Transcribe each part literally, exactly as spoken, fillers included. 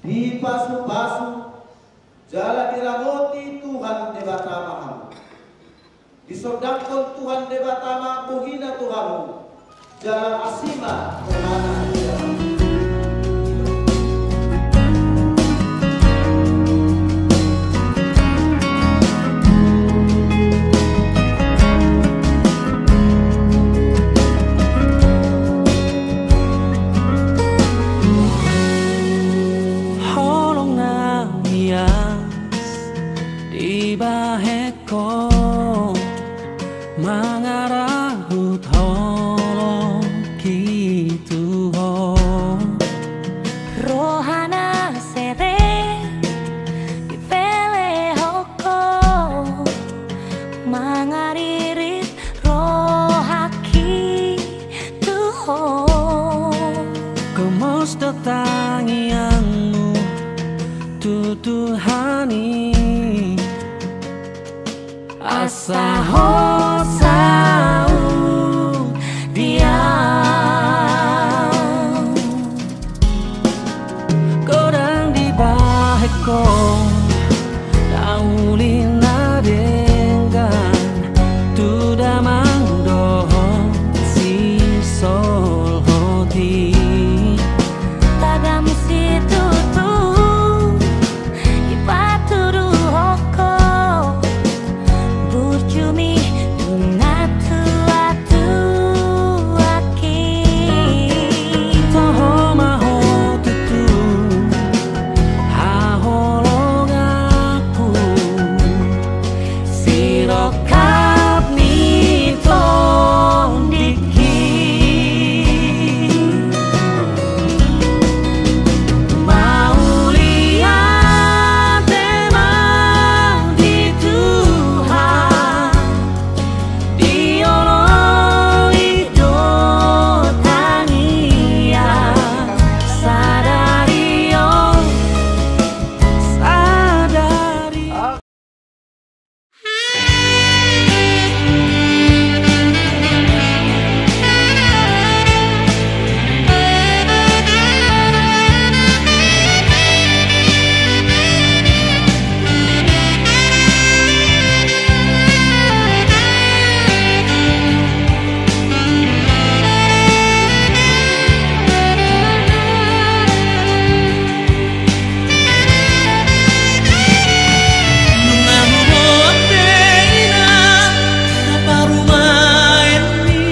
Dipasupasu jala diramoti Tuhan Debata ma hamu. Disondangkon Tuhan Debata ma bohina tu hamu, jala asi ma rohana. Holong na ias dibahen ho, mangarahut holongki tu ho. Roha na serep dipelehon ho, mangaririt rohangki tu ho. Gomos do tangiangmu tu Tuhan i, asa ho saut di au. Godang dibahen ho na uli na denggan tu damang dohot sisolhot i. Tagam situtu dipatuduhon ho burjumi tu natuatuangki. Toho ma ho tutu haholonganku, sirongkap ni tondingki. Mauliate ma di Tuhan, dioloi do tangiang sadari on, sadari on. Nunga huboan be inang na parumaenmi,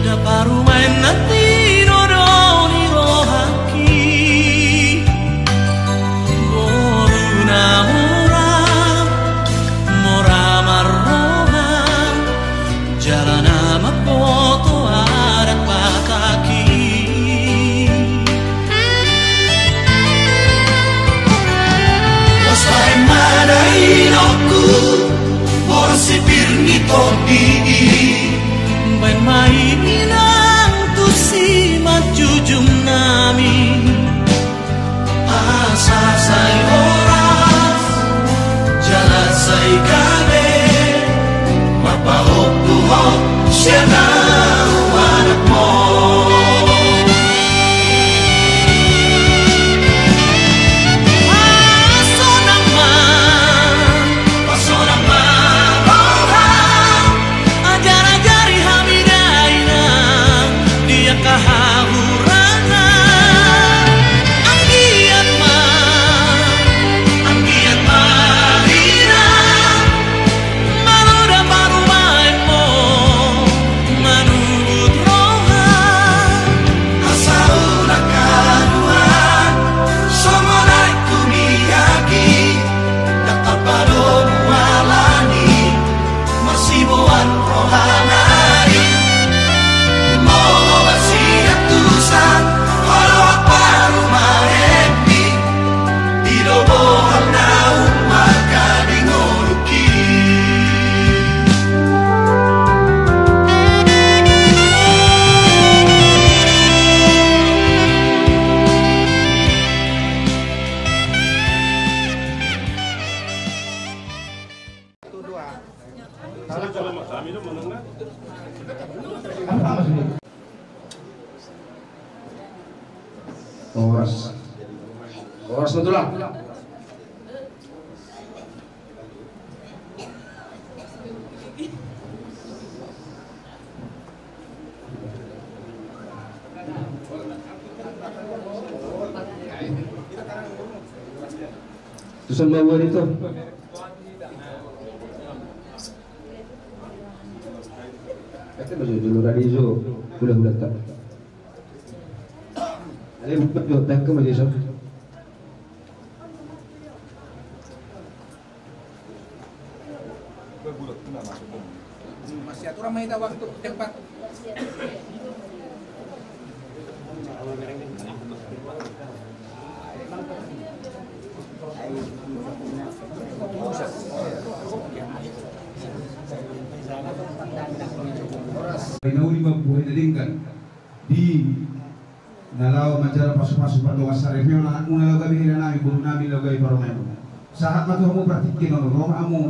na parumaen na tinodo ni rohangki. Boru na mora, mora marroha, jala na mamboto adat Batak i. Pos baen ma dainangku, borsipir ni tondi i. Baen ma i inang tu simanjujung nami. Asa sai horas jala sai gabe, marpahompu ho sian ahu anakmu. Pasonang ma, pasonang ma roha. Ajar-ajari hami dainang di angka hahurangan. Anggiat ma, anggiat ma inang, molo da parumaenmu manurut roha. Asa unang kaduaan songon aek tu miak i. Ndang tarpalomo alani marsiboan roha nari. Molo marsiantusan ho do parumaenmi, i do bohal naung mangkatai ngolungki. Horas. Pas betul lah. Tusan mau itu. Kata masuk dulu radio, udah udah tak. Ale, buka jo, tangke ma jo, so. Masih aturan ma hita waktu, tempat. Nauli mambuhai na denggan. Di na laho manjalo pasupasu pardongansaripeon anakmuna, laho gabe helanami, borunami, laho gabe parumaenmuna. Sahat ma tu hamu partingkian on, ro ma hamu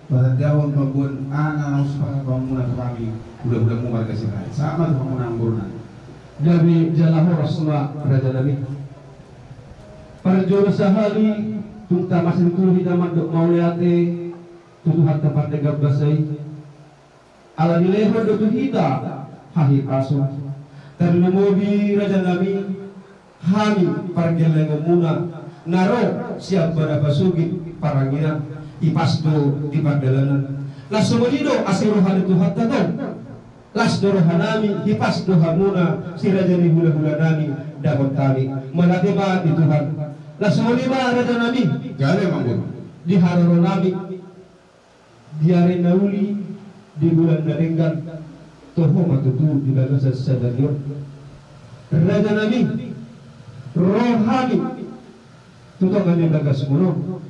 patandahon pamboan aha na naung sipasahatonmuna tu hami, hulahulamuna marga Sirait. Sahat ma tu hamu nang borunami. Gabe jala horas ma rajanami. Parjolo sahali tung tama situtu hita mandok mauliate tu Tuhanta pardenggan basa i. Ala dilehon do tu hita hahipason. Tarlumobi rajanami, hami pargellengonmuna na ro sian bona pasogit parangina, hipas do di pardalanan. Las songon i do asa roha ni Tuhanta tong. Las do rohanami, hipas do hamuna si raja ni hulahulanami, dapotan nami. Mauliate ma di Tuhan. Las songon i ma rajanami. Gabe ma, boru. Di haroronami. Di ari na uli, di bulan na denggan, toho ma tutu di bagasan sadari on. Rajanami, ro hami tu tonga ni bagasmuna on,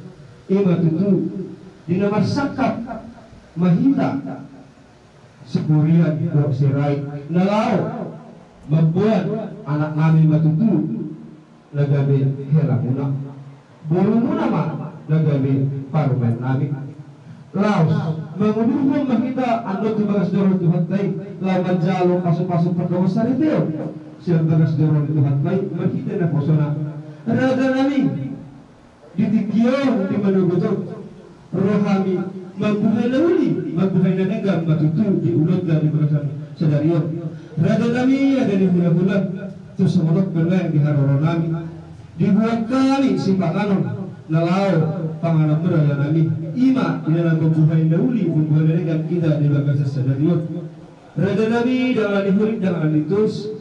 i ma tutu di na marsangkap ma hita, si Purian dohot Sirait, na laho mamboan anaknami ma tutu na gabe helamuna. Borumuna ma na gabe parumaennami. Laos mangudurhon ma hita annon tu bagas joro ni Tuhanta i, laho manjalo pasupasu pardongansaripeon sian bagas joro ni Tuhanta i marhite naposona. Rajanami, di tingki on, di manogot on, ro hami mambuhai na uli, mambuhai na denggan ma tutu di ulaonta di bagasan sadari on. Rajanami, raja ni hulahula, tung songon on pe nuaeng di haroronami. Dibuat hami sipanganon na laho panganonmuna rajanami. I ma di na mambuhai na uli, mambuhai na denggan hita di bagasan sadari on. Rajanami, dang ala ni hurik, dang ala ni tus.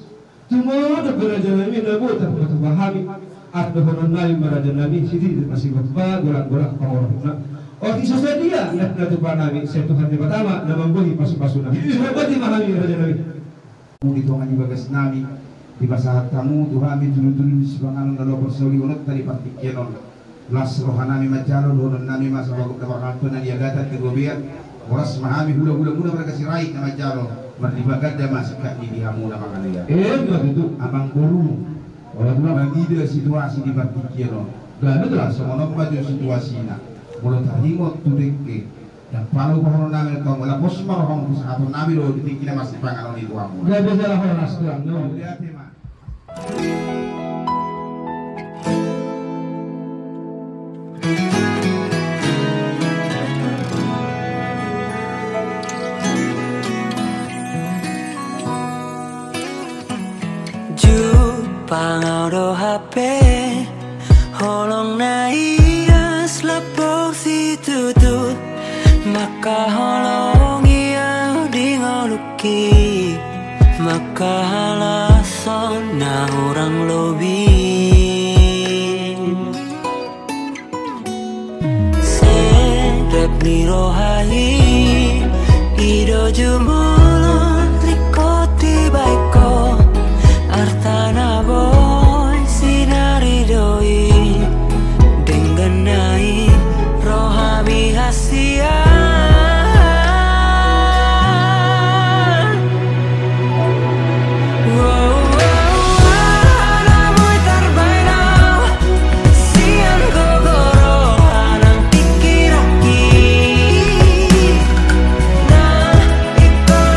Tumodop do rajanami na boi tarpatupa hami. Asa dohononnami ma rajanami, sititi ma sigompa, golanggolang pangorahutna. Otik so sadia na, na tupanami, sai Tuhan Debata ma na manggohi pasupasuna. Sumambati ma hami rajanami. Di tonga ni bagasnami, dipasahat hamu tu hami tudutudu ni sipanganon na laho parsaulikononta di partingkian on. Las rohanami manjalo, dohononnami ma sabagot na marhalto na niagatan di robean. Horas ma hami hulahulamuna marga Sirait na manjalo, marlipat ganda ma singkat ni di hamuna mangalea. Emma tutu. Amangboru, mangida situasi di partingkian on. Gabe tutu. Songon on ma jo situasina. Molo taringot tu dengke, dang pala hupahonon nami tu hamu, ala pos ma roham, pasahaton nami do di tingki na marsipanganon i tu hamu. Gabe jala horas tu hamu. Mauliate ma. Jumpang au do hape holong na ias lapor situtu, mangkaholongi au di ngolungki, mangkahalashon na hurang lobi. Sedap ni roha i, i do jumolo ringkot dibahen ho, arta na boi sinari do i, denggan na i ro hami hasian. Wow, wow, wow, na boi tarbahen au sian gogo roha nang tingki nangkin. Na ingkon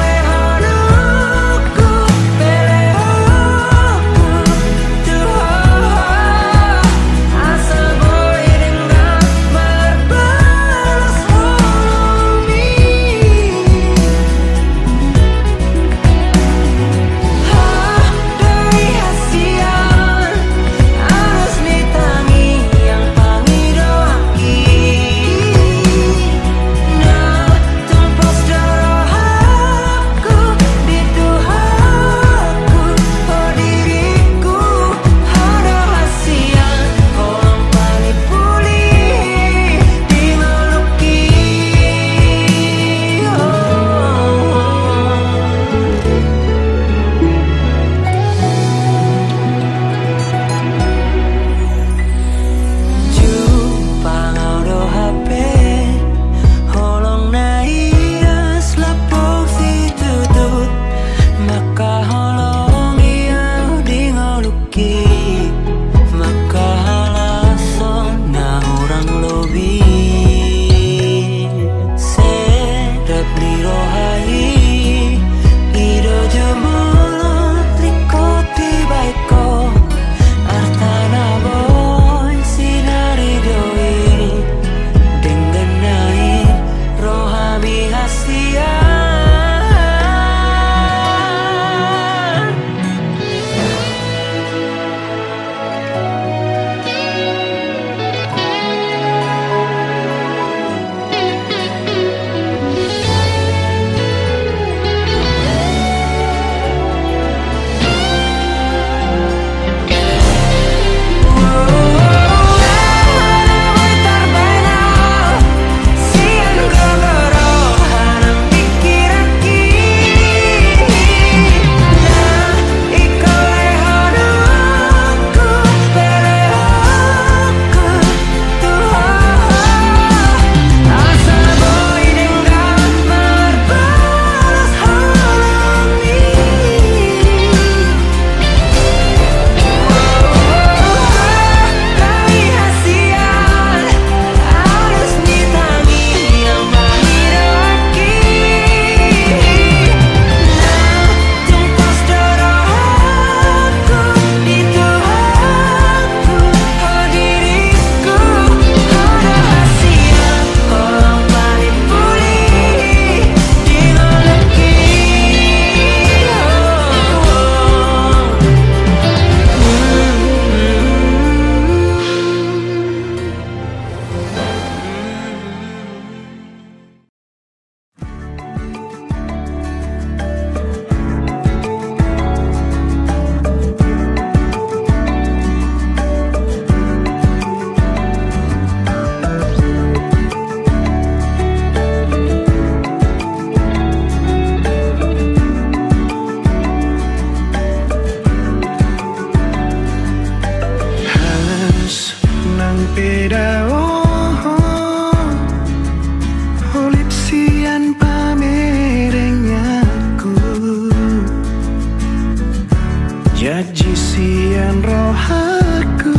Janji sian rohangku,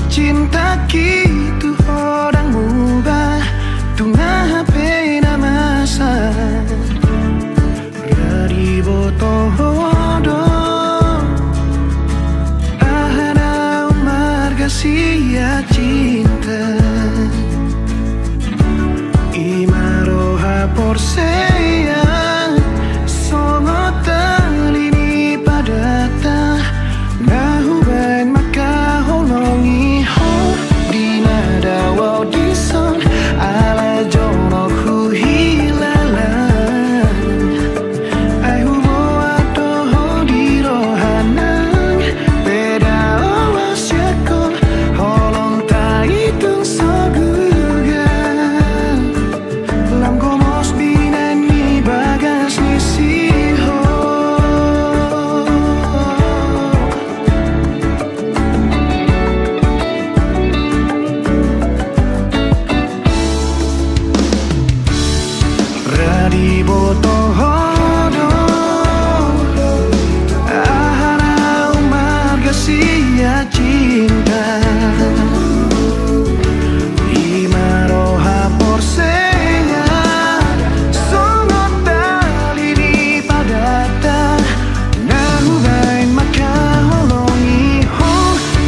cintaku tu ho ndang mubah, tung aha pe na masa. Ra diboto ho do aha naung marga sian cinta. I ma roha porsea songon tali ni padanta. Na hubaen mangkaholongi ho di na dao ahu dison, alai jonok huhilala. Ai huboan do ho di roha nang, pe dao ahu sian ho, holongta i tung so guga. Lam gomos binaen ni bagas ni sihol. Ra diboto ho do aha naung marga sian cinta. I ma roha porsea songon tali ni padanta. Na hubaen mangkaholongi ho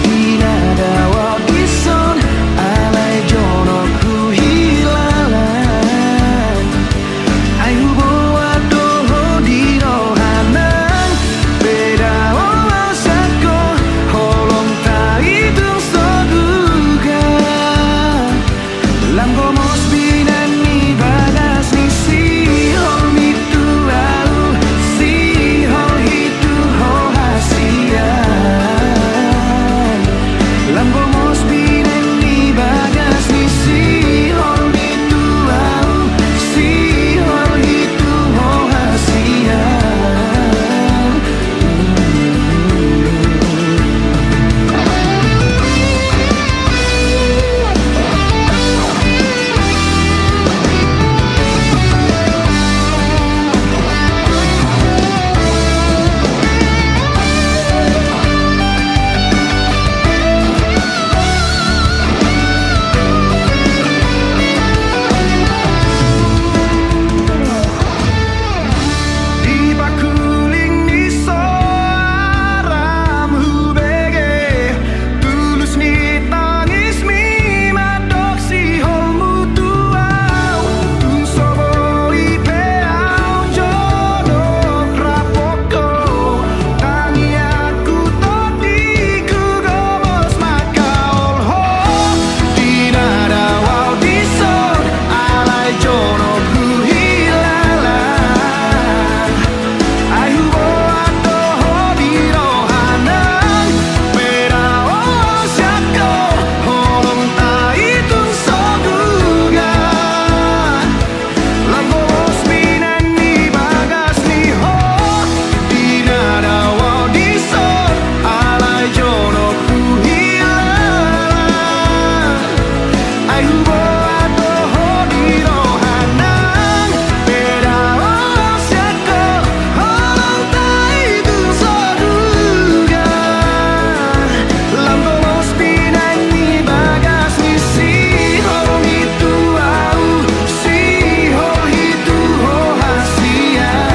di na dao ahu dison, alai jonok huhilala. Ai huboan do ho di roha nang, pe dao ahu sian ho, holongta i tung so guga. Lam gomos binaen ni bagas ni sihol, mitu ahu sihol, hitu ho hasian. Lam gomos binaen ni bagas ni sihol, mitu ahu sihol, hitu ho hasian. Di pangkuling ni soaram hubege, tulus ni tangismi mandok siholmu tu ahu. Tung so boi pe ahu jonok rap ho, tangiangku, tondingku gomos mangkaol ho. Di na dao ahu dison, alai jonok huhilala. Ai huboan do ho di roha nang, pe dao ahu sian ho, holongta i tung so guga. Lam gomos binaen ni bagas ni ho, di na dao ahu dison, alai jonok huhilala. Ai huboan do ho di roha nang, pe dao ahu sian ho, holongta i tung so guga. Lam gomos binaen ni bagas ni sihol, mitu ahu sihol, hitu ho hasian.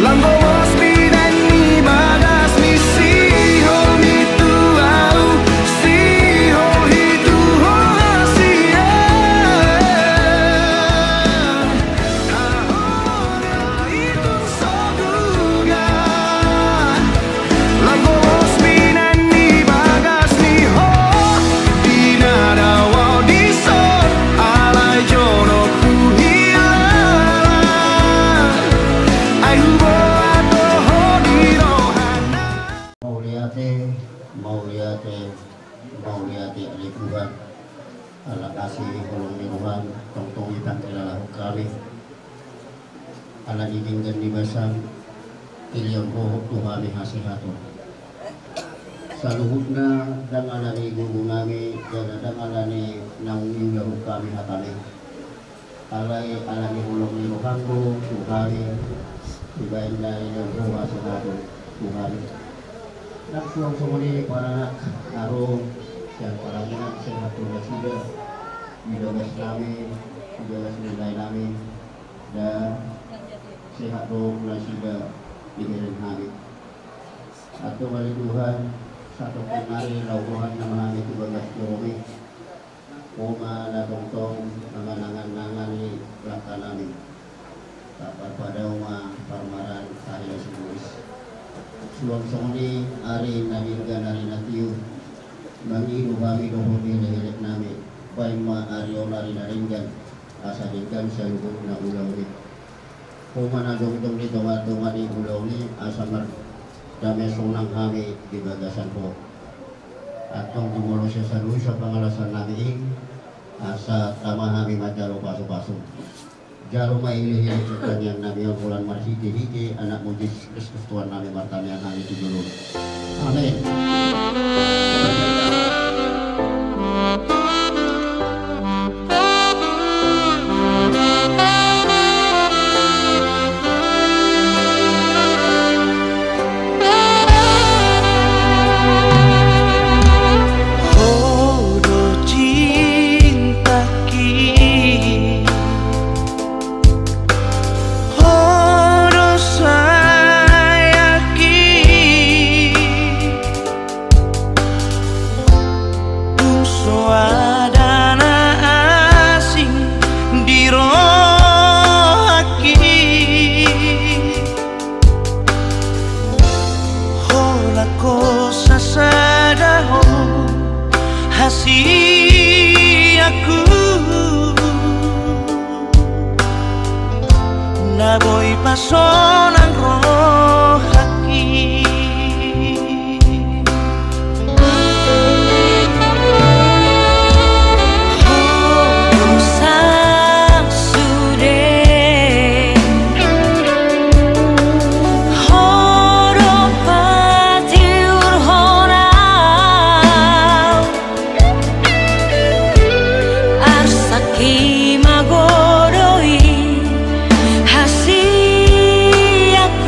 Lam gomos binaen ni bagas ni sihol, mitu ahu sihol, hitu ho hasian. Haholongta i tung so guga. Lam gomos binaen ni bagas ni ho, di na dao ahu dison, alai jonok huhilala. Ai huboan do ho di roha nang. Mauliate, mauliate, mauliate ale Tuhan. Ala asi ni holong ni roham, tongtong i pangkilalahon hami. Ala ni denggan ni basam, tilehon Ho tu hami hasehaton. Saluhutna ndang ala ni gogo nami, jala ndang ala ni naung niulahon hami hatami. Alai ala ni holong ni roham do tu hami, Dibaen na nilehon Ho hasingaton, Tuhan. Nang suang songon i paranak na ro sian paraminan, sehat do nasida di bagas nami, di bagas nilai nami, dan sehat do nasida di hereng nami. Antong ale Tuhan, satongkin nari laho roha ni nama nami tu bagas joromi. Ho ma na tongtong manganangan nangani langka nami. Taparpadao ma parmaraan tahi na sibolis. Suang songon i ari na denggan, ari na tio, mangido hami dohot elek-elek nami. Baen ma ari on ari na denggan, asa denggan saluhutna ulaon i. Ho ma na jongjong di tonga-tonga ni ulaon i, asa mardame sonang hami di bagasan Ho. Antong jumolo sian sadari on pangalasan nami i, asa tama hami manjalo pasu-pasu. Jalo ma elek-elek tu tangiang nami on, holan marhite-hite Anakmu Jesus Kristus Tuhan nami, martamiang hami tu joloM. Amen. Ho do cintaki, Ho do sayangki. Tung so ada na asing di rohangki, holan ho sasada, Ho hasianku. Na boi pasonang rohangki. Ho do sangsude, Ho do patiurhon au. Arsak i ma godang i hasianku.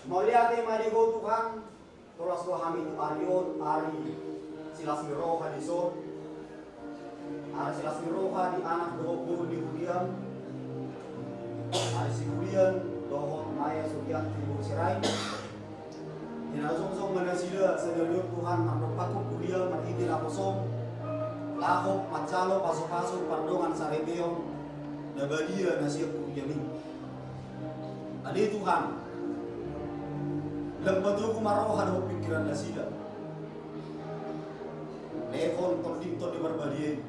Mauliate ma di Ho Tuhan. Tolhas do hami tu ari on, ari silas ni roha dison. Ari silas ni roha di anak dohot boru ni huriam, ari sihuria dohot Maia Sugianti boru Sirait. Di na jongjong ma nasida sadari on Tuhan, mardompakhon huria marhite naposom, laho manjalo pasupasu pardongan saripeon na badia na sian huriam i. Ale Tuhan, lam patogu ma roha dohot pingkiran nasida. Lehon Tondim Tondi Parbadia i,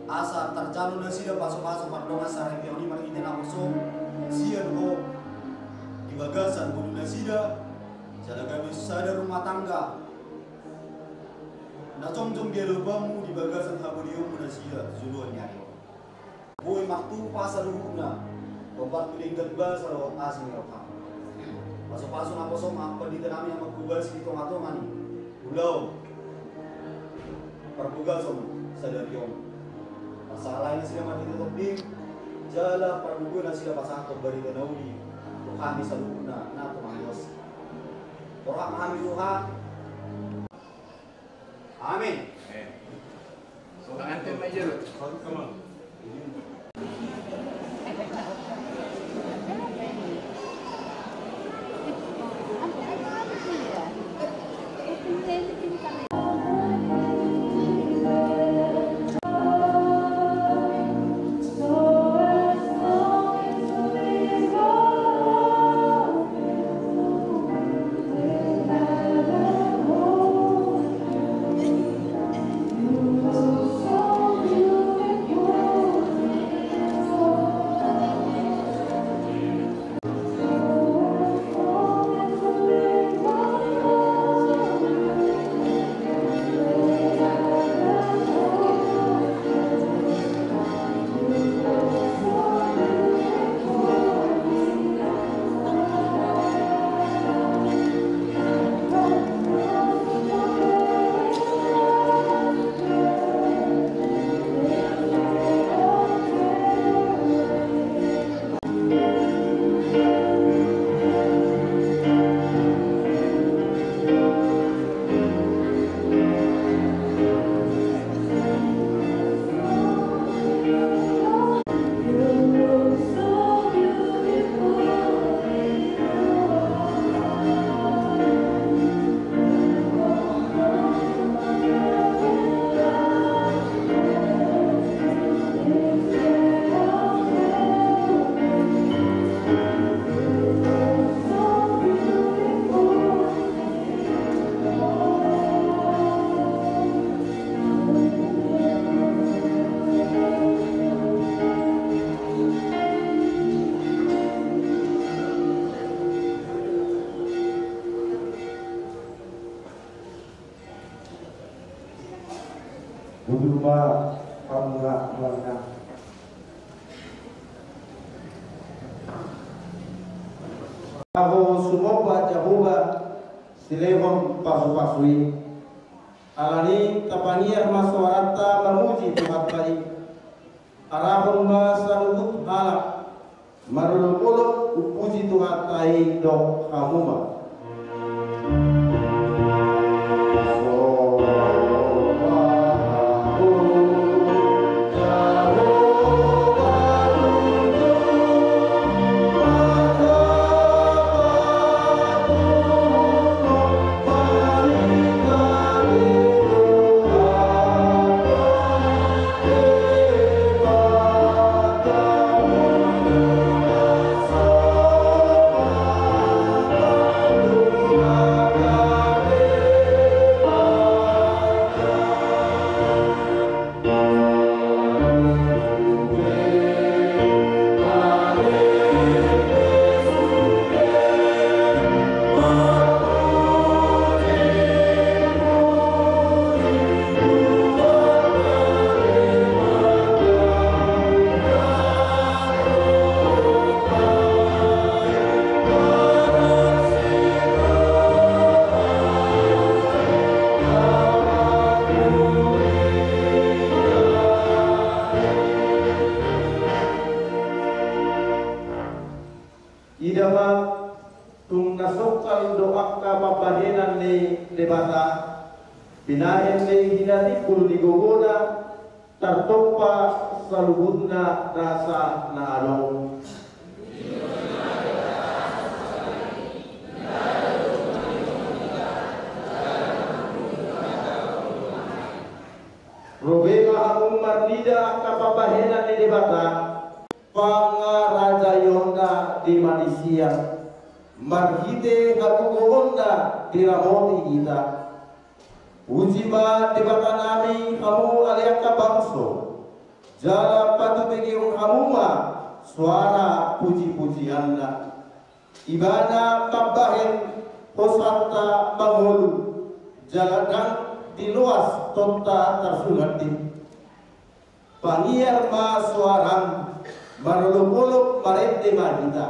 asa tarjalo nasida pasupasu pardongan saripeon i marhite naposom sian Ho di bagasan ngolu nasida, jala gabe sada rumah tangga na jongjong di adopanMu di bagasan habolononMu nasida tu joloan ni ari on. Boi martupa saluhutna, hombar tu denggan basa dohot asi ni rohaM. Pasupasu naposom ma pandita nami na manghobasi di tongatonga ni ulaon parbagason sadari on. Pasahat nasida marhite Tondim, jala pargogoi nasida pasahathon barita na uli tu hami saluhutna na tumangihon. Roham hami Tuhan. Amin. Amin. Bujur ma hamu na marga. Laho sumomba Jahowa silehon pasupasu i. Alani i tapangiar ma soaranta mamuji Tuhanta i. Arahon ma saluhut halak marolopolop umpuji Tuhanta i dohot hamu ma. Ida ma, tung na songkal do angka pambahenan ni Debata, binahen ni hinatimbul ni gogona, tartompa saluhutna nasa na adong. Ro be ma hamu marnida angka pambahenan ni Debata. Pangarajaionda di manisia, marhite hagogoonda diramoti hita. Puji ma Debatanami hamu ale angka bangso, jala patubegehon hamu ma soara pujipujianna. Ibana mambahen hosanta mangolu, jala ndang diloas tonta tarsurat i. Pangiar ma soaram, marolopolop marende ma hita.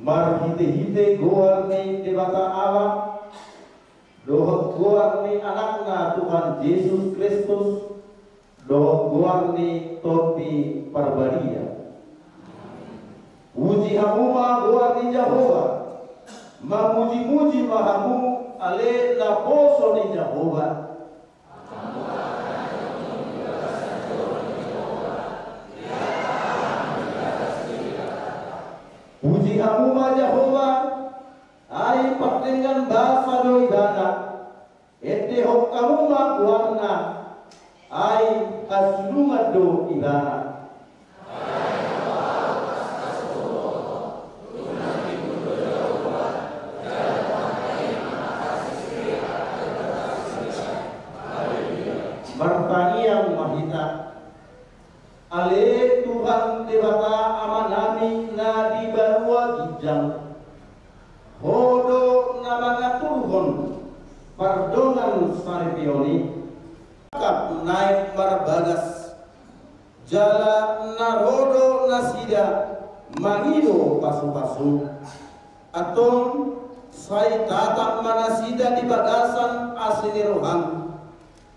Marhitehite goar ni Debata Allah, dohot goar ni Anakna Tuhan Jesus Kristus, dohot goar ni Tondi Parbadia. Puji hamu ma goar ni Jahowa, mamujimuji ma hamu ale naposo ni Jahowa. Puji hamu ma Jahowa, ai pardenggan basa do Ibana. Endehon hamu ma goarna, ai hasulungan do Ibana. Martangiang ma hita. Ale Tuhan Debata Amanami na di banua ginjang, Ho do na mangaturhon pardongansaripeon i. Rap naeng marbagas, jala na ro do nasida mangido pasupasu. Antong sai tatap ma nasida di bagasan asi ni roham.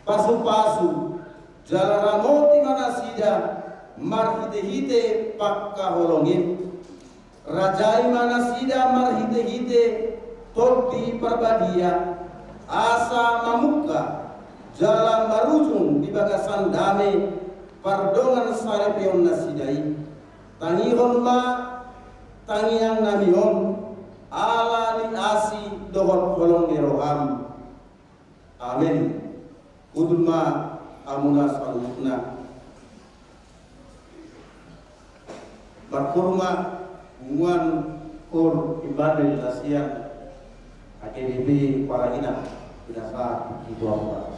Pasupasu, jala ramoti ma nasida marhitehite pangkaholongim. Rajai ma nasida marhitehite Tondi Parbadia, asa mamungka jala marujung di bagasan dame pardongansaripeon nasida i. Tangihon ma tangiangnami on ala ni asi dohot holong ni roham. Amen. Hundul ma hamuna saluhutna. Marhormat punguan Kur imban do ilasian H K B P Parangina, binasa di Tuhan.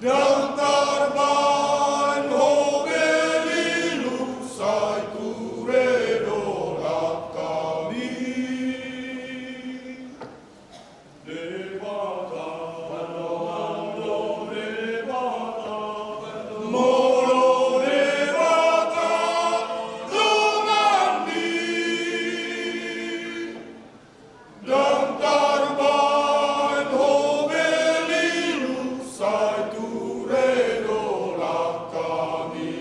Ndang tarbahen ho be lilu, sai ture do langkami. Debata, molo Debata donganmi. Ndang tarbahen ho be lilu, sai ture do langkami.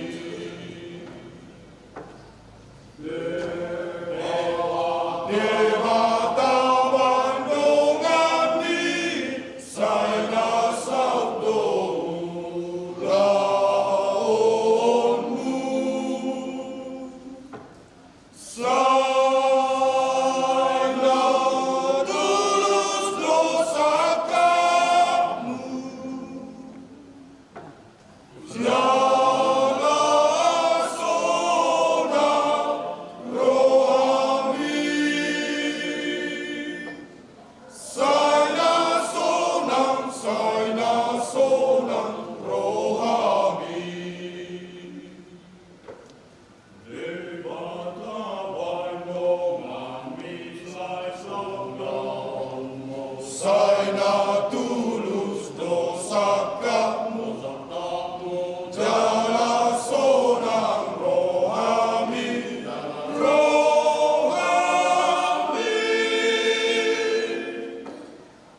Debata bahen donganmi, sai na saut do ulaonmu. Sai na tulus do sangkapmu. Jala sonang rohami. Sai na sonang, sai na sonang rohami. Debata bahen donganmi, sai saut ulaonmu. Sai na tulus do sangkapmu. Jala sonang rohami, rohami.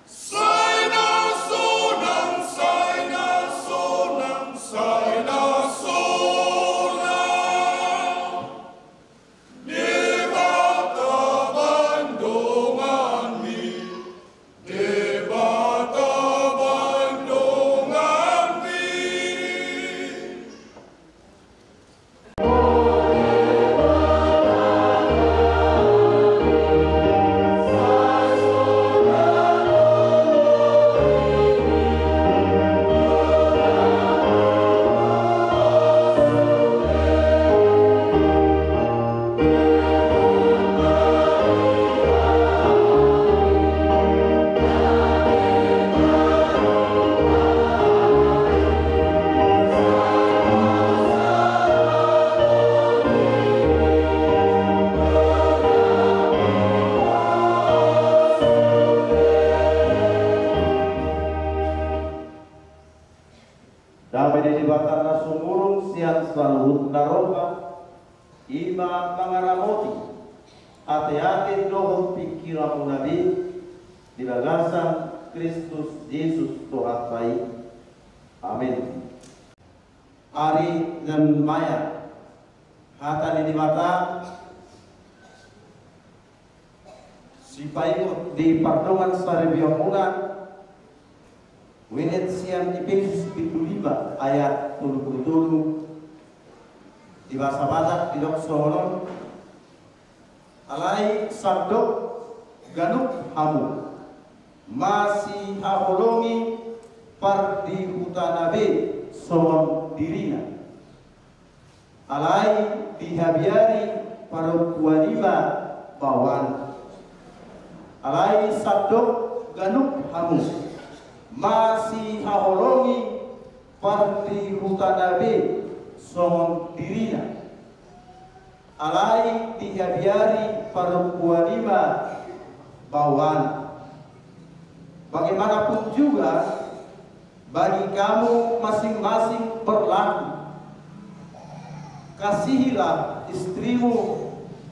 Sai na sonang, sai na sonang, sai na sonang. Debata bahen donganmi, Debata bahen donganmi. Dame ni Debata na sumurung sian saluhut na roha, i ma mangaramoti ateate dohot pingkiranmuna be di bagasan Kristus Jesus Tuhanta i. Amen. Ari na maea hata ni Debata sipaingot di pardongan saripeonmuna, huingot sian Epesus pitu lima ayat tolu pulu tolu. Di bahasa Batak didok songon on: Alai sandok ganup hamu, masihaholongi pardihutana be songon dirina. Alai dihabiari parompuan i ma baoan. Alai sandok ganup hamu, masihaholongi pardihutana be songon dirina. Alai dihabiari parompuan i ma baoan. Bagaimanapun juga, bagi kamu masing-masing berlaku, kasihilah istrimu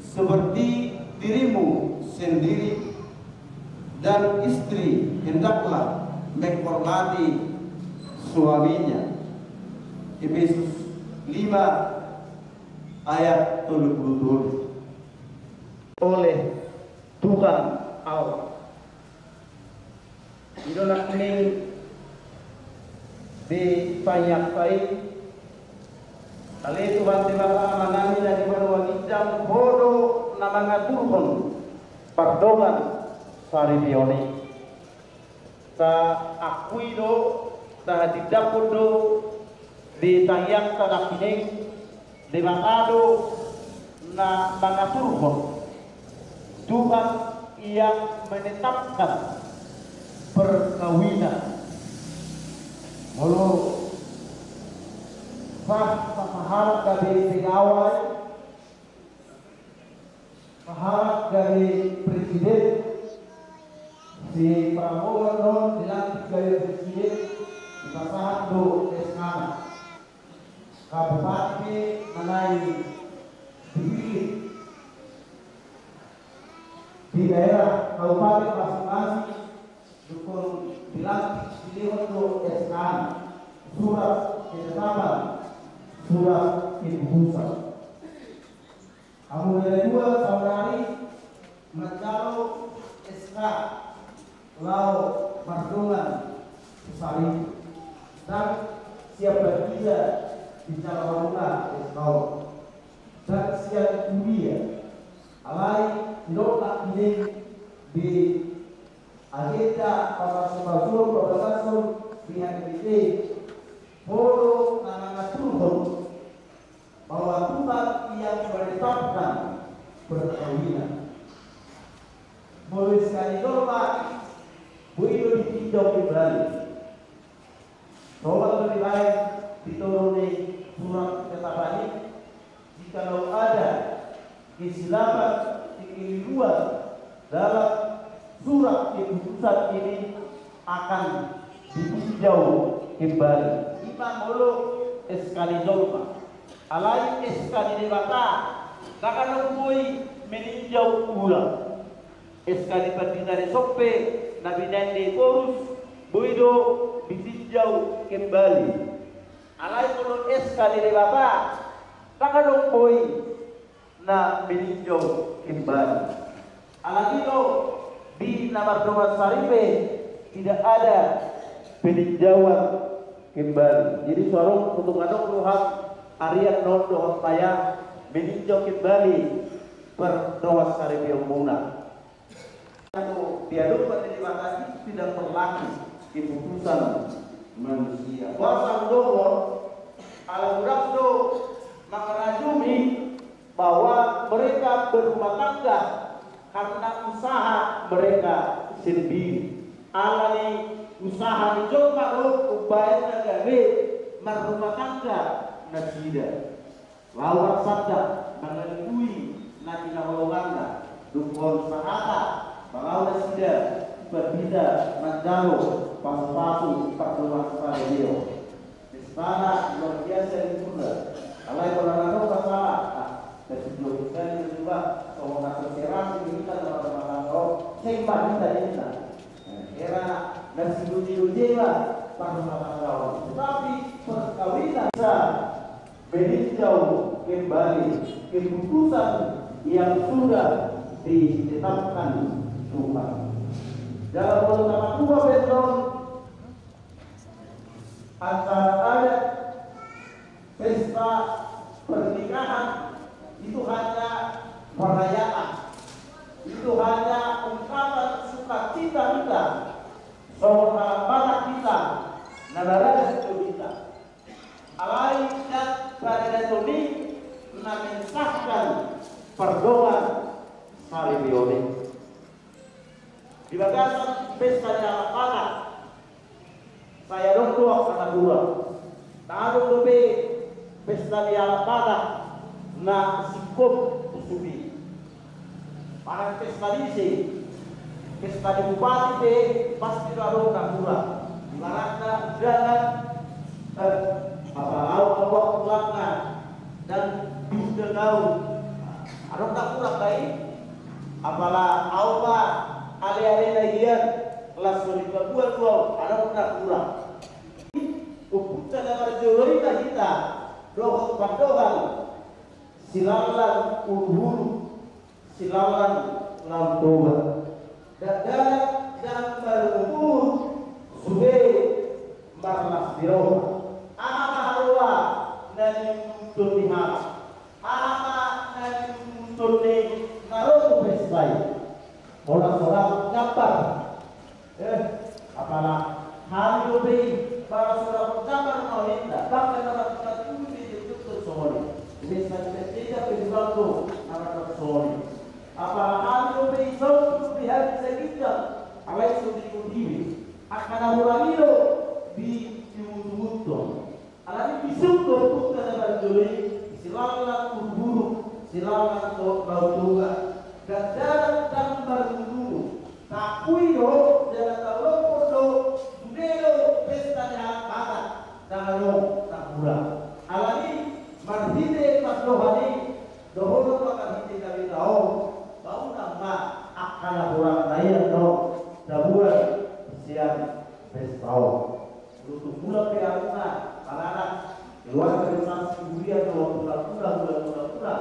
seperti dirimu sendiri, dan istri hendaklah menghormati suaminya. Efesus lima ayat tolu puluh tolu. Oleh Tuhan Allah. I do na hining di tangiangta i. Ale Tuhan Debata Amanami na di banua ginjang, Ho do na mangaturhon pardongan saripeon i. Taakui do, tahatindangkon do di tangiangta na hining, Debata do na mangaturhon, Tuhan yang menetapkan perkawinan. Molo sah, sah, sahalak gabe pegawai, sahalak gabe presiden, si Prabowo annon dilantik gabe presiden, dipasahat do S K-na. Kabupati pe manang dipilih di daerah kabupaten masing-masing, dung dilantik dilehon do S K-na, surat ketetapan, surat keputusan. Hamu na dua saudari manjalo S K laho mardongan saripe. Ndang sian Bapeda dijalo hamuna S K on, ndang sian kuliah. Alai didok na hining di agenda pamasumasuon pabagason di H K B P, Ho do na mangaturhon bahwa Tuhan yang menetapkan perkawinan. Molo S K ni jolma, boi do ditinjau kembali. Coba do dibaen di toru ni surat ketetapan i, jikalau ada kesilapan kekeliruan dalam surat keputusan ini akan ditinjau kembali. Ima molo S K ni jolma. Alai S K ni Debata, ndang adong boi meninjau ulang. S K ni pandita Dison pe na binaen ni Ephorus, boi do ditinjau kembali. Alai molo S K ni Debata, ndang adong boi na meninjau kembali. Alani do di na mardongan saripe tidak ada peninjauan kembali. Jadi so adong, untung adong do hami arian na on dohot hami meninjau kembali pardongan saripeonmuna. Di adopan ni Debata itu tidak berlaku keputusan manusia. Boasa hudohon, ala hurang do mangarajumi bahwa mereka berumah tangga karena usaha mereka sendiri. Alani usaha ni jolma do umbahen na gabe marrumah tangga nasida. Laho marsandang mangalului na hinaholonganna, dung hon sahata, mangaula nasida, umbahen bisa manjalo pasupasu pardongan saripeon. Pestana luar biasa di Madura. Alai molo na adong masalah, ah, kasi dua puluh kali juga, songon na so serasi di hita na marrumah tangga on, seng ma hita di hita. Hera na sidoje-doje ma parrumah tangga on. Tetapi perkawinan bisa meninjau kembali keputusan yang sudah ditetapkan Tuhan. Dalam Undang Undang dua Benon, acara adat pesta pernikahan itu hanya perayaan. Itu hanya ungkapan sukacita hita, songon halak Batak hita, na maradat do hita. Alai ndang paradaton i na mensahkan pardongan saripeon i. Di bagasan pesta ni halak Batak, sai adong do angka napuran. Ndang adong dope pesta ni halak Batak na singkop usuk i. Manang pesta ni ise, pesta ni bupati pe, pasti do adong napuran. Ibaratna undangan, eh, apala au, au tulangna, dan diundang au. Adong napuran do i, apala au ma alealena hian, las so dipabuat do au, adong napuran. Umpunta na marjolo i ma hita dohot pandohan silallan uruhuru, silallan laho Toba. Dakdanak ndang marungutungut, sude marlas ni roha. Aha ma haroa na niunguthon ni halak? Aha ma na niunguthon ni na ro tu pesta i? Holan so dapot gambar. Eh, apala hami dope i, pala so dapot gambar ma hita, bahkan na dapot na tutu di jejek do songon i. Di pesta ni pesta i pe hurang do na dapot songon i. Apala hami dope i, songon di hami saginjang, alai so di hami angka na hurang i do di, diungutunguthon. Alani i bisuk do umpunta na parjolo i, silallan uruhuru, silallan laho Toba. Dakdanak ndang marungutungut. Taakui do, jala taulahon do, sude do pesta ni halak Batak, ndang adong napuran. Alani i marhite pandohan i, dohonon ma marhite gabe taon, paunang ma angka napuran na i annon tabuan sian pesta on. Molo tung mulak pe hamuna, manang keluarga besar Siburian dohot hula-hula, hula-hula,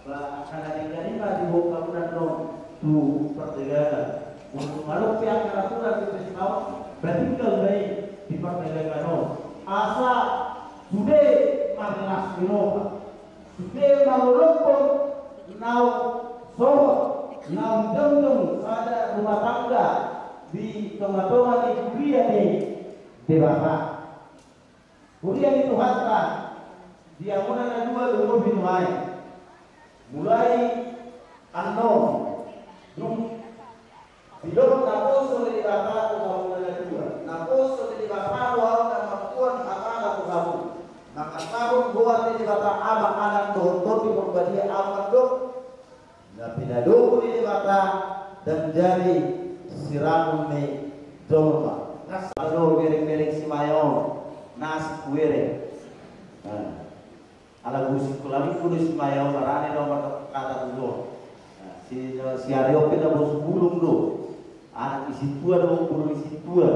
ba angka na denggan i ma diboan hamuna annon tu pardalanan. Molo tung adong pe angka napuran di pesta on, ba tinggal ma i di pardalanan on. Asa sude marlas ni roha. Sude mangolophon naung sohot, naung jongjong sada rumah tangga di tonga-tonga ni huria ni Debata. Huria ni Tuhanta, di hamuna na dua lumobi nuaeng. Mulai annon, dung didok naposo ni Debata tu hamuna na dua. Naposo ni Debata do au na mamboan hatana tu hamu. Mangasahon goar ni Debata Ama, Anak dohot Tondi Porbadia, au mandok. Na pinadomu ni Debata ndang jadi sirangon ni jolma. Nasa do bereng-bereng Simaeon, na si Kuere. Nah. Ala guru sikola minggu do Simaeon, barani do marhata tutu. Nah, si, si Aryo pe na bos bulung do. Anak ni sintua do, guru ni sintua.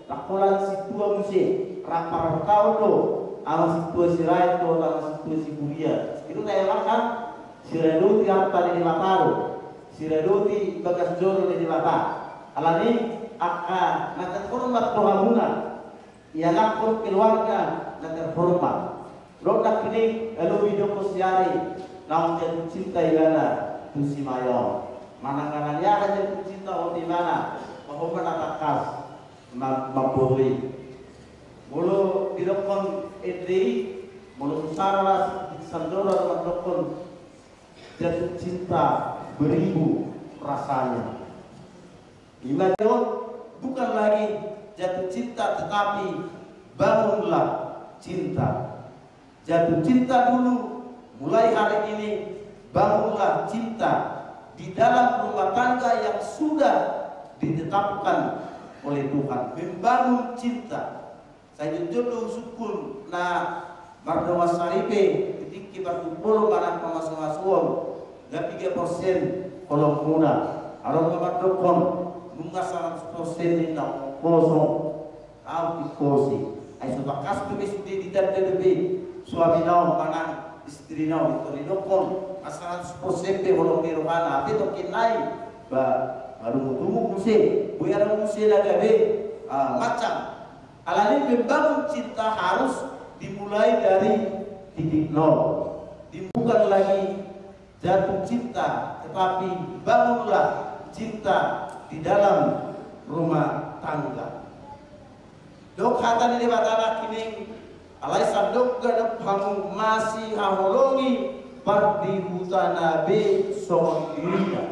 Ndang holan sintua muse, rap parhata do. Ama sintua Sirait dohot ama sintua Siburia. Itu na emang kan siradoti arta ni Debata do. Siradoti bagas joro ni Debata. Alani i angka na terhormat do hamuna. Ianakhon keluarga na terhormat. Ro nangkining, lalu didok siari, naung jatuh cinta ibana tu Simaeon. Manang alani aha jatuh cinta on ibana, pahompa na tangkas ma-, mamboru i. Molo didokkon ende i, molo tu sara las di Sandora mandokkon jatuh cinta beribu rasanya. Ima on, bukan lagi jatuh cinta, tetapi bangunlah cinta. Jatuh cinta dulu, mulai hari ini bangunlah cinta di dalam rumah tangga yang sudah ditetapkan oleh Tuhan. Membangun cinta. Sai jongjong do husungkun na mardongan saripe di tingki partumpolon manang pamasumasuon, na piga persen holongmuna. Adong na mandokkon, nunga saratus persen ninna, kosong. Au tingkosi. Ai so tangkas dope sude ditanda dope suamina on manang istrina on, i tor didokkon, na saratus persen pe holong ni rohana, hape tongkin nai, ba, marungutungut muse, boi adong muse na gabe, ah, macam. Alani membangun cinta harus dimulai dari titik nol. Di-, bukan lagi jatuh cinta, tetapi bangunlah cinta di dalam rumah tangga. Dok hata ni Debata nangkining, alai sandok gadap hamu masihaholongi pardihuta na be songon dirina.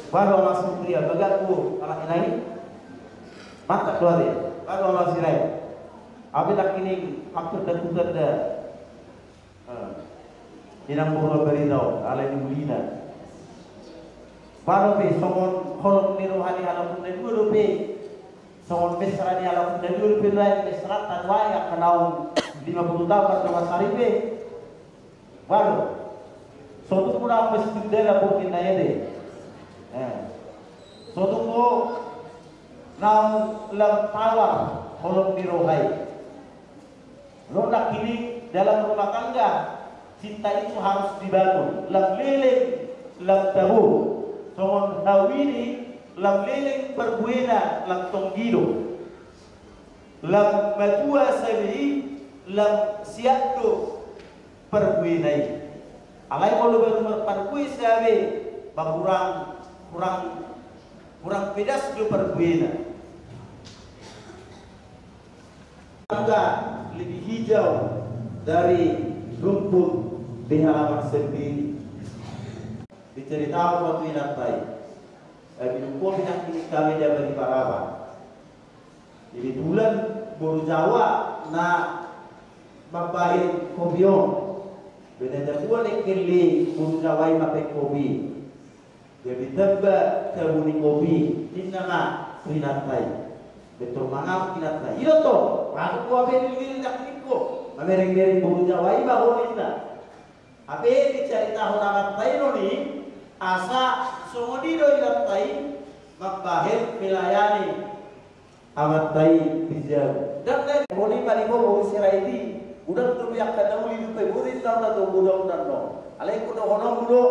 Baru masuk dia bagak ku anak inai. Mantap doa dia. Baru masuk dia. Abi nangkining hampir dan tutan dah. Inang boru na barina on, alai ni ulina. Baru pe songon holong ni roha ni halak na dua dope. Songon mesra ni halak na dua dope, lain mesra tanuai angka naung lima puluh tahun atau masari pe. Baru. Sotung muna mesra dala boru na ede. Sotung mo naung lam tawar holong ni roha i. Lo nangkining dalam rumah tangga, cinta itu harus dibangun. Lam leleng, lam tabo. Songon hau i, lam leleng parbuena, lam tonggi do. Lam matua sabe i, lam siat do parbuena i. Alai molo baru marparbue sabe, ba hurang, hurang, hurang pedas do parbuena. Tangga lebih hijau dari rumput di halaman sendiri. Diceritahon ma tu inanta i. Ai binungko pinangkining kami dia bari paraba. Jadi bulan boru Jawa na mambahen kopi on. Bena jabuan engkel i boru Jawa i mambahen kopi. Jadi tamba tabu ni kopi, ninna ma tu inanta i. Bentor mangamuk inanta i. Ido to, masuk ko abe lili nangkining ko. Mamereng-mereng boru Jawa i ma ho ninna. Abe dicaritahon amanta i do ni, asa songon i do inanta i mambahen melayani amanta i di jabu. Ndang na honi ma di ho boru Sirait i, godang dope angka na uli dope boru i, ndang na do godang ndang no. Alai ingkon dohononmu do,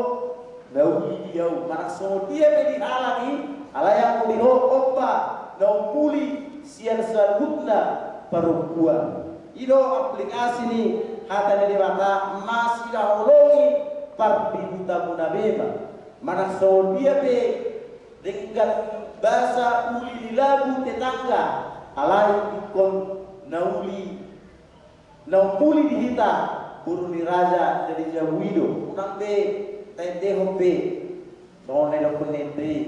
na uli di au, manang songon dia pe di halak i, alai anggo di ho on ma na umpuli sian saluhutna parompuan. I do aplikasi ni hata ni Debata, masihaholongi pardihutamuna be ma. Manang songon dia pe denggan basa uli di lagu tetangga, alai ingkon na uli, na umpuli di hita boru ni raja na di jabu i do. Unang be taendehon be songon na nidok ni ende i.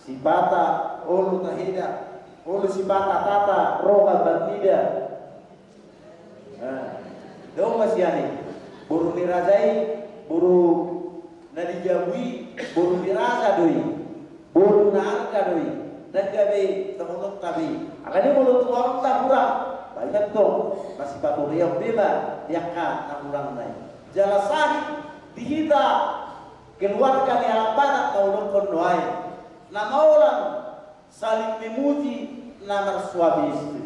Sipata olo taheda, olo sipata tata roha marnida. Nah, dao ma sian i. Boru ni raja i, boru na di jabu i, boru ni raja do i. Boru na arga do i. Ndang gabe dohononta be. Alani molo tuaonta hurang, baen tong masipatureon be ma di angka na hurang na i. Jala sahit di hita keluarga ni halak Batak na hudokkon nuaeng. Na maolan saling memuji na marsuami istri.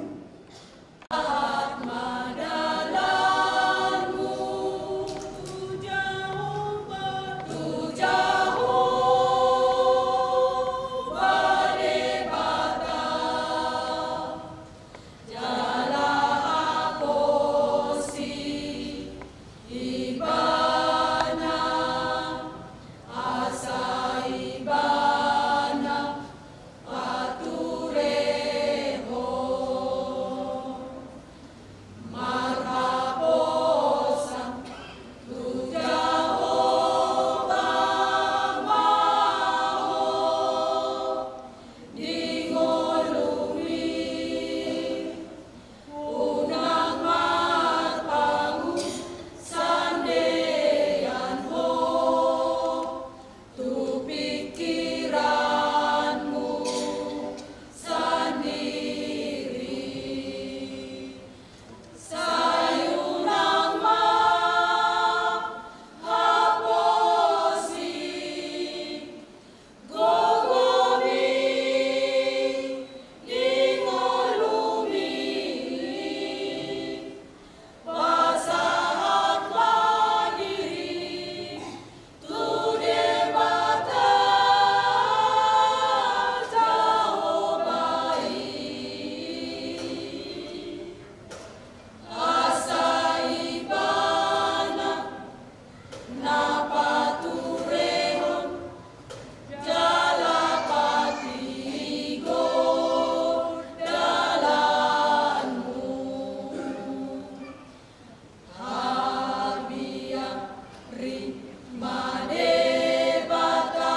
ma Debata,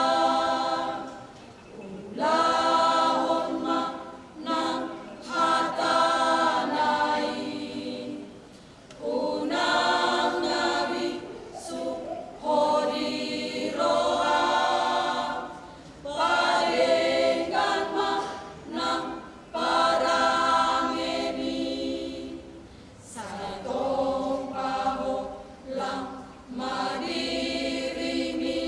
ulahon ma nang hatana i. Unang na bisuk ho di roha, padenggan ma nang parangemi. Sai tong paholang ma dirimi.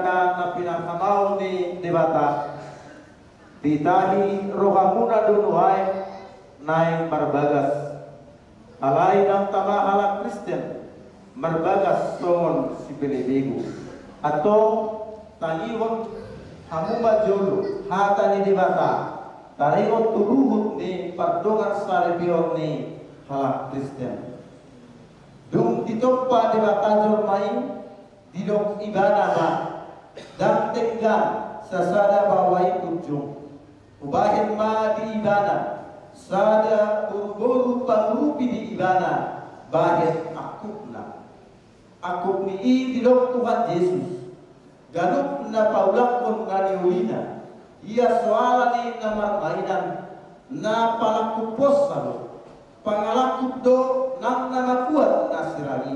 na pinarhamaol ni Debata, ditahi rohamuna do nuaeng naeng marbagas. Alai ndang tama halak Kristen marbagas songon sipelebegu. Antong tangihon hamu ma jolo hata ni Debata, taringot tu ruhut ni pardongansaripeon ni halak Kristen. Dung ditompa Debata jolma i, didok Ibana ma, ndang denggan sasada baoa i punjung. Hubahen ma di Ibana sada boruboru pangurupi di Ibana bahen angkupna. Angkup ni i didok Tuhan Jesus, ganup na paulakhon na niulina, ia so ala ni na marmainan, na palangkup posa do. Pangalangkup do nang na makuat na sirang i.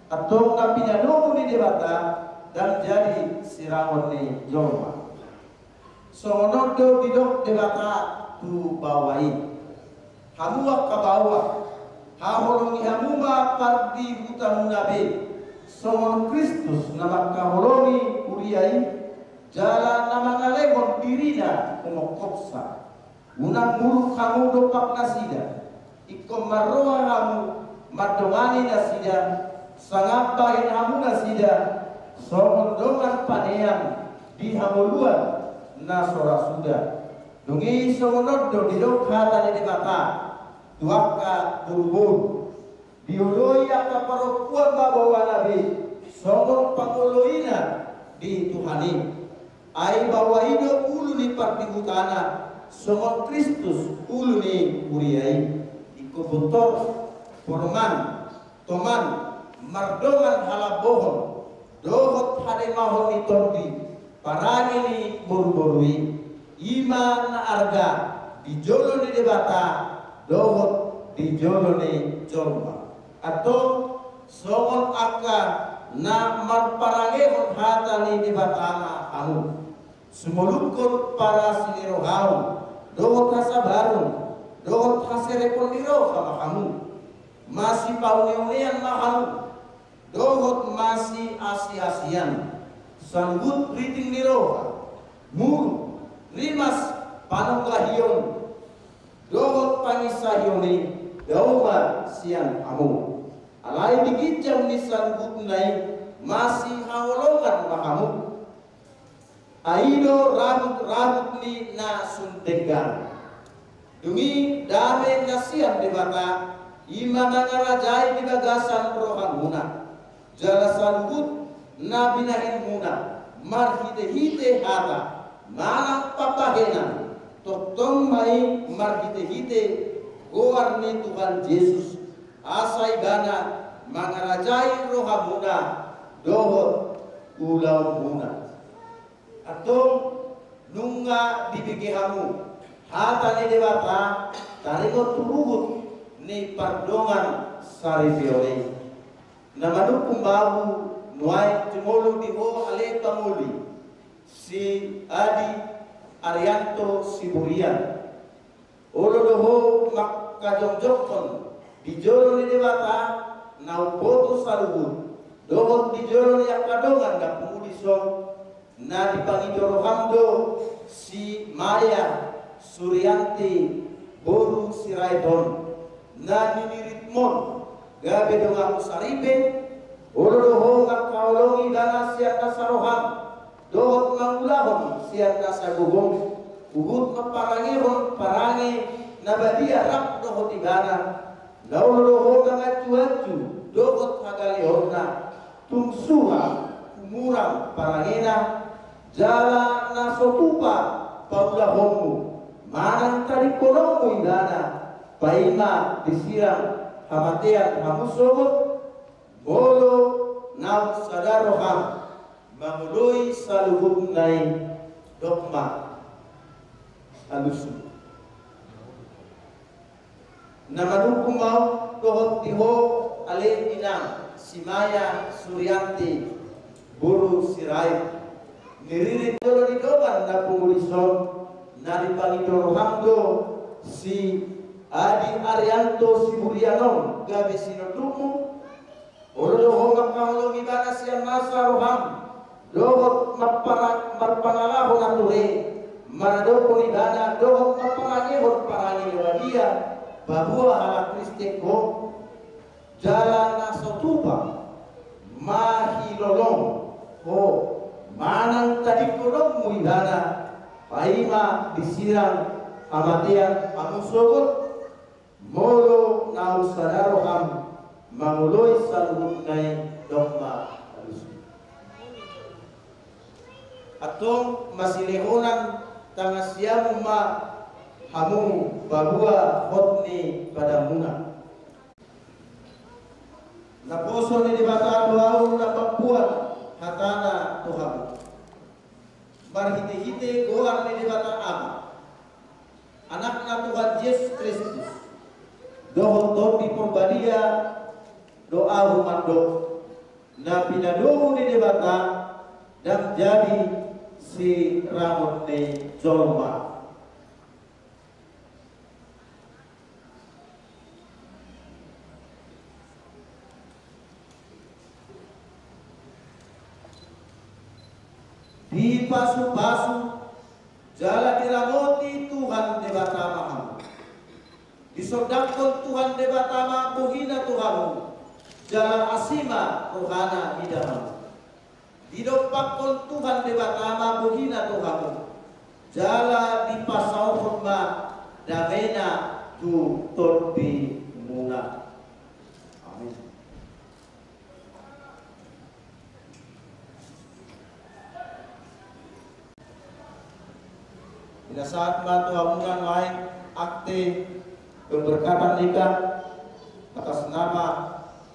Antong na pinanomu ni Debata ndang jadi sirangon ni jolma. Songon on do didok Debata tu baoa i. Hamu angka baoa, haholongi hamu ma pardihutamuna be, songon Kristus na mangkaholongi huria i, jala na mangalehon dirina humongkopsa. Unang muruk hamu dompak nasida, ingkon marroha hamu mandongani nasida, sangap bahen hamu nasida songon dongan panean di hangoluan na so ra suda. Dung i songon on do didok hata ni Debata tu angka boruboru. Dioloi angka parompuan ma baoana be songon pangoloina di Tuhan i. Ai baoa i do ulu ni pardihutana, songon Kristus ulu ni huria i. Ingkon bontor, porman, toman, mardongan halambohon dohot hademahon ni tondi, parange ni boruboru i. I ma na arga di jolo ni Debata dohot di jolo ni jolma. Antong songon angka na marparangehon hata ni Debata ma hamu. Sumolukhon parasirohaon dohot hasabaron dohot haserepon ni roha ma hamu. Masipauneunean ma hamu dohot masiasiasian, saluhut riting ni roha, muruk, rimas, panunggahion dohot panginsahion i dao ma sian hamu. Alai di ginjang ni saluhutna i masihaholongan ma hamu. Ai do rahutrahut ni na sun denggan. Dung i dame na sian Debata, i ma mangarajai di bagasan rohamuna. Jala saluhut na binahenmuna marhitehite hata manang pambahenan, tongtong ma i marhitehite goar ni Tuhan Jesus, asa Ibana mangarajai rohamuna dohot ulaonmuna. Antong nunga dibege hamu hata ni Debata taringot tu ruhut ni pardongansaripeon i. Na manungkun ahu nuaeng jumolo di ho ale pangoli, si Adi Arianto Siburian. Olo do ho mangkajongjonghon di jolo ni Debata na umboto saluhut dohot di jolo ni angka dongan na pungu dison, na dipangido roham do si Maya Surianti boru Sirait on, na niniritmon gabe donganmu saripe. Olo do ho mangkaholongi ibana sian nasa roham dohot mangulahon sian nasa gogom, huhut mamparangehon parange na badia rap dohot ibana. Na olo do ho manganjuanju dohot hagaleonna, tung suha humurang parangena, jala na so tupa paulahonmu manang tadingkononmu ibana, paima disirang hamatean hamu sogot. Molo naung sada roham mangoloi saluhutna i, dok ma alusmu. Na manungkun ahu dohot di ho ale inang si Maya Surianti boru Sirait, niririt jolo ni dongan na pungu dison, na dipangido roham do si Adi Arianto Siburian on gabe sinondukmu. Olo do ho mangkaholongi ibana sian nasa roham dohot marpara-, marpangalaho na ture, maradophon ibana dohot marparangehon parange na badia paboa halak Kristen ho, jala na so tupa mahilolong ho manang tadingkolonmu ibana, paima disirang hamatean hamu sogot. Molo naung sada roham mangoloi saluhutna i, domma alusi. Antong masilehonan tangan siamun ma hamu paboa hot ni padanmuna. Naposo ni Debata do ahu na mamboan hatana tu hamu. Marhitehite goar ni Debata Ama, Anakna Tuhan Jesus Kristus, dohot Tondi Parbadia do ahu mandok, na pinadomu ni Debata ndang jadi sirangon ni jolma. Dipasupasu jala diramoti Tuhan Debata ma hamu. Disondangkon Tuhan Debata ma bohina tu hamu, jala asi ma rohana mida hamu. Didompakkon Tuhan Debata ma bohina tu hamu, jala dipasaorhon ma damena tu tondimuna. Amin. Pinasahat ma tu hamuna nuaeng akte pemberkatan nikah atas nama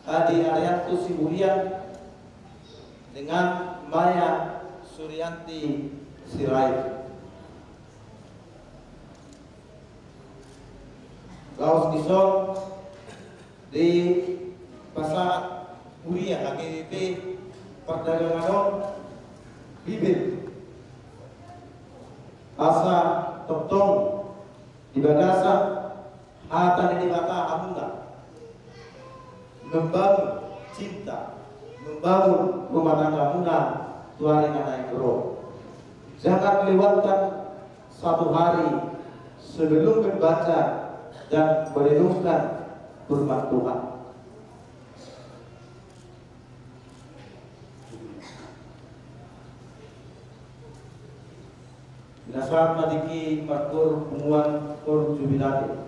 Adi Arianto Siburian dengan Maya Suryanti Sirait. Laos dison dipasahat huria H K B P Pardagangan on Bibel, asa tongtong di bagasan hata ni Debata hamuna membangun cinta, membangun rumah tanggamuna tu ari na naeng ro. Jangan lewatkan satu hari sebelum membaca dan merenungkan firman Tuhan. Pinasahat ma tingki markoor punguan koor jubilate.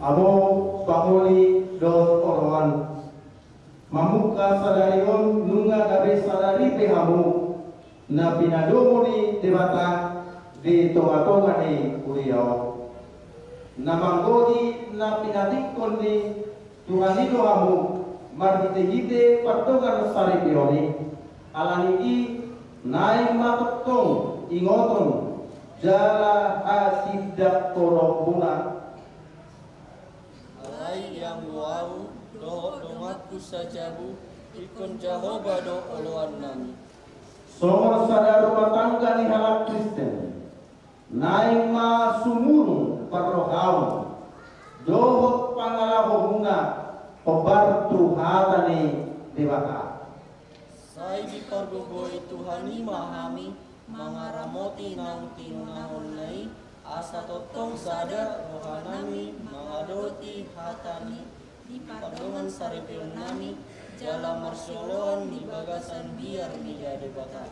Hamu pangoli dohot oloan, mamungka sadari on nunga gabe sadari pe hamu na pinadomu ni Debata di tonga-tonga ni kuria on. Na manggohi na pinatingkon ni Tuhan i do hamu marhite-hite pardongansaripeon i. Ala ni i naeng ma tongtong ingoton jala hatindangkononmuna. Alai ianggo ahu dohot donganku sajabu, ingkon Jahowa do oloannami. Songon sada rumah tangga ni halak Kristen, naeng ma sumurung parrohaon dohot pangalahomuna hombar tu hata ni Debata. Sai dipargogoi Tuhan i ma hami mangaramoti naung tinonahonna i, asa tongtong sada rohanami mangadopi hatana di pardongansaripeonnami jala marsioloan di bagasan biar ni Debata.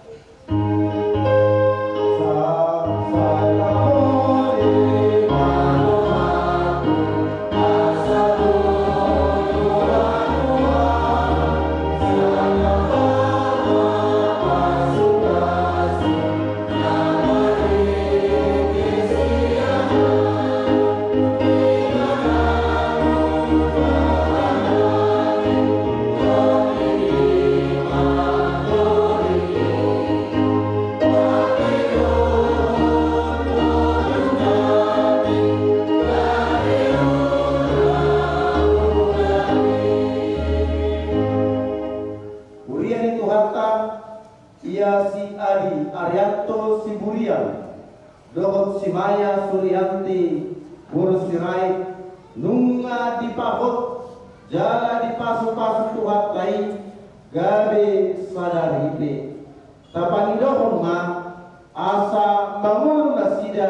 Huria ni Tuhanta, ia si Adi Arianto Siburian dohot si Maya Sulianti boru Sirait, nunga dipahot jala dipasu-pasu Tuhanta i gabe sadari pe. Tapangidohon ma asa mangolu nasida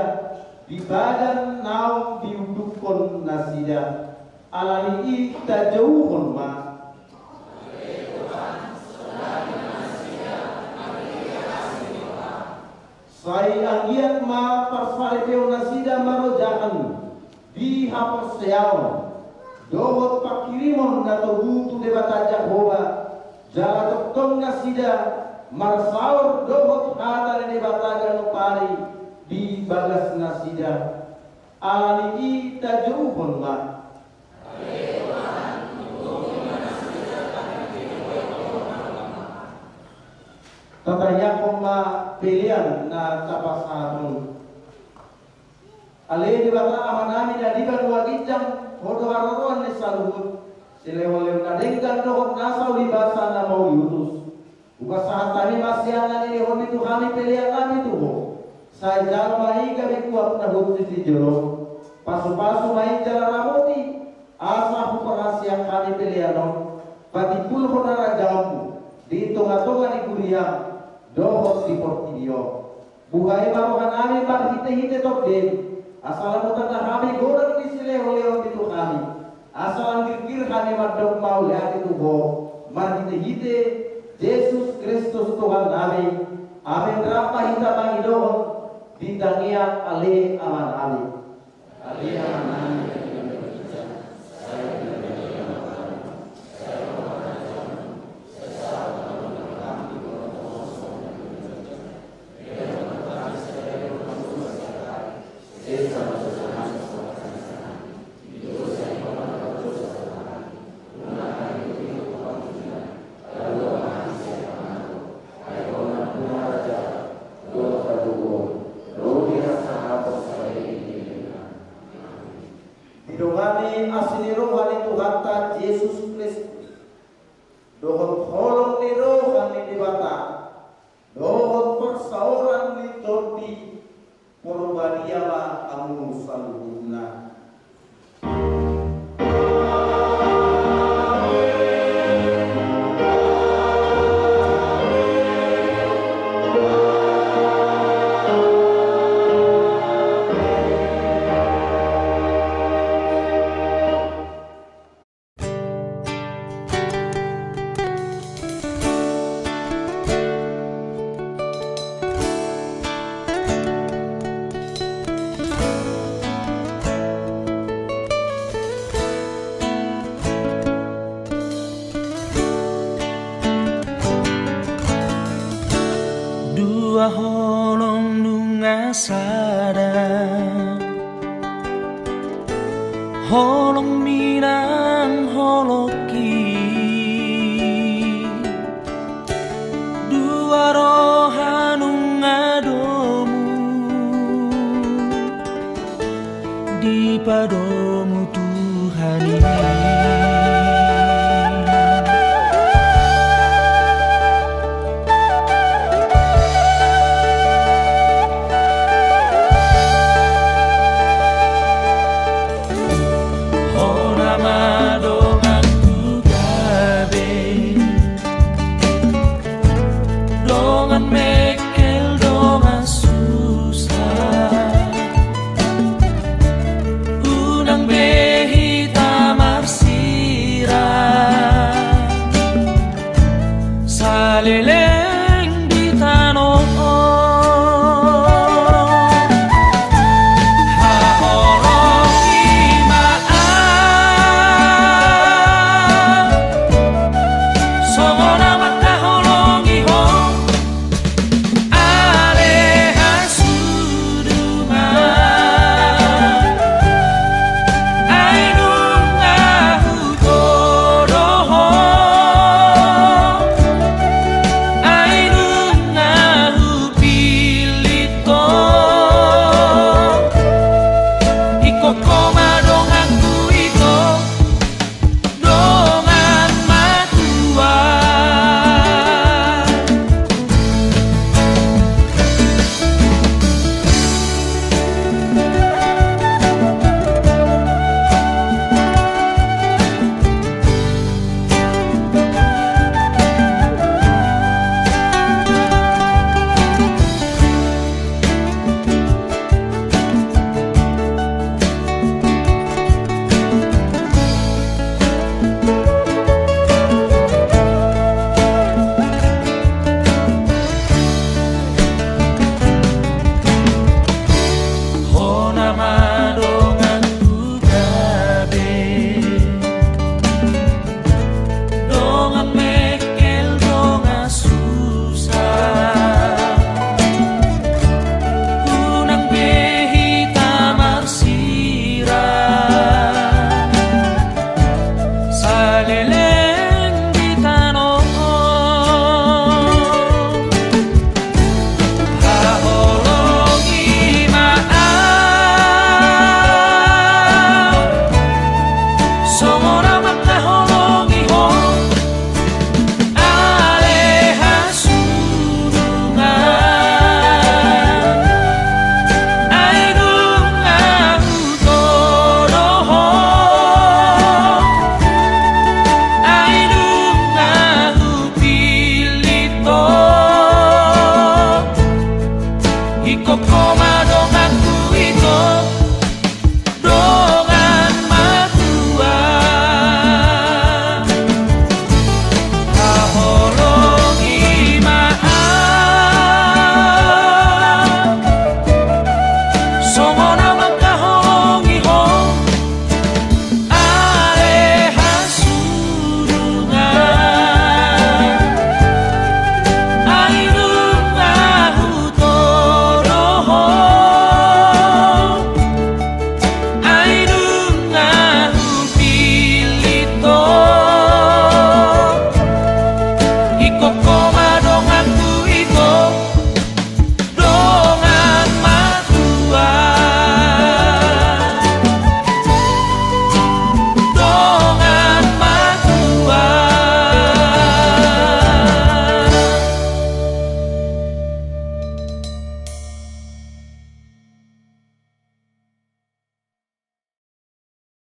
di badan naung diundukhon nasida. Ala ni i tajouhon ma. Sai anggiat ma parsaripeon nasida marojahan di haporseaon dohot panghirimon na togu tu Debata Jahowa, jala tongtong nasida marsaor dohot hata ni Debata ganup ari di bagas nasida. Ala ni i tajouhon ma. Tatangiangkon ma pelean na tapasahat on. Ale Debata Amanami na di banua ginjang, Ho do haroroan ni saluhut, silehon-lehon na denggan dohot nasa ulibasa na mauliutus. Hupasahat hami ma sian na nilehonMi tu hami peleannami tu Ho. Sai jalo ma i gabe uap na hushus di jolom. Pasu-pasu ma i jala ramoti, asa huparhaseang hami pelean on patimbulhon harajaonMu di tonga-tonga ni huriaM dohot di portibi on. Buhai ma rohanami marhite-hite TondiM, asa lam tanda hami godang ni silehon-lehonMi tu hami, asa lam girgir hami mandok mauliate tu Ho, marhite-hite Jesus Kristus Tuhannami. Amen. Rap ma hita mangidohon di tangiang Ale Amanami. Didongani asi ni roha ni Tuhanta Jesus Kristus, dohot holong ni roha ni Debata, dohot parsaoran ni Tondi Porbadia ma hamu saluhutna. Minang holongki, dua roha nunga domu dipadomu Tuhan i.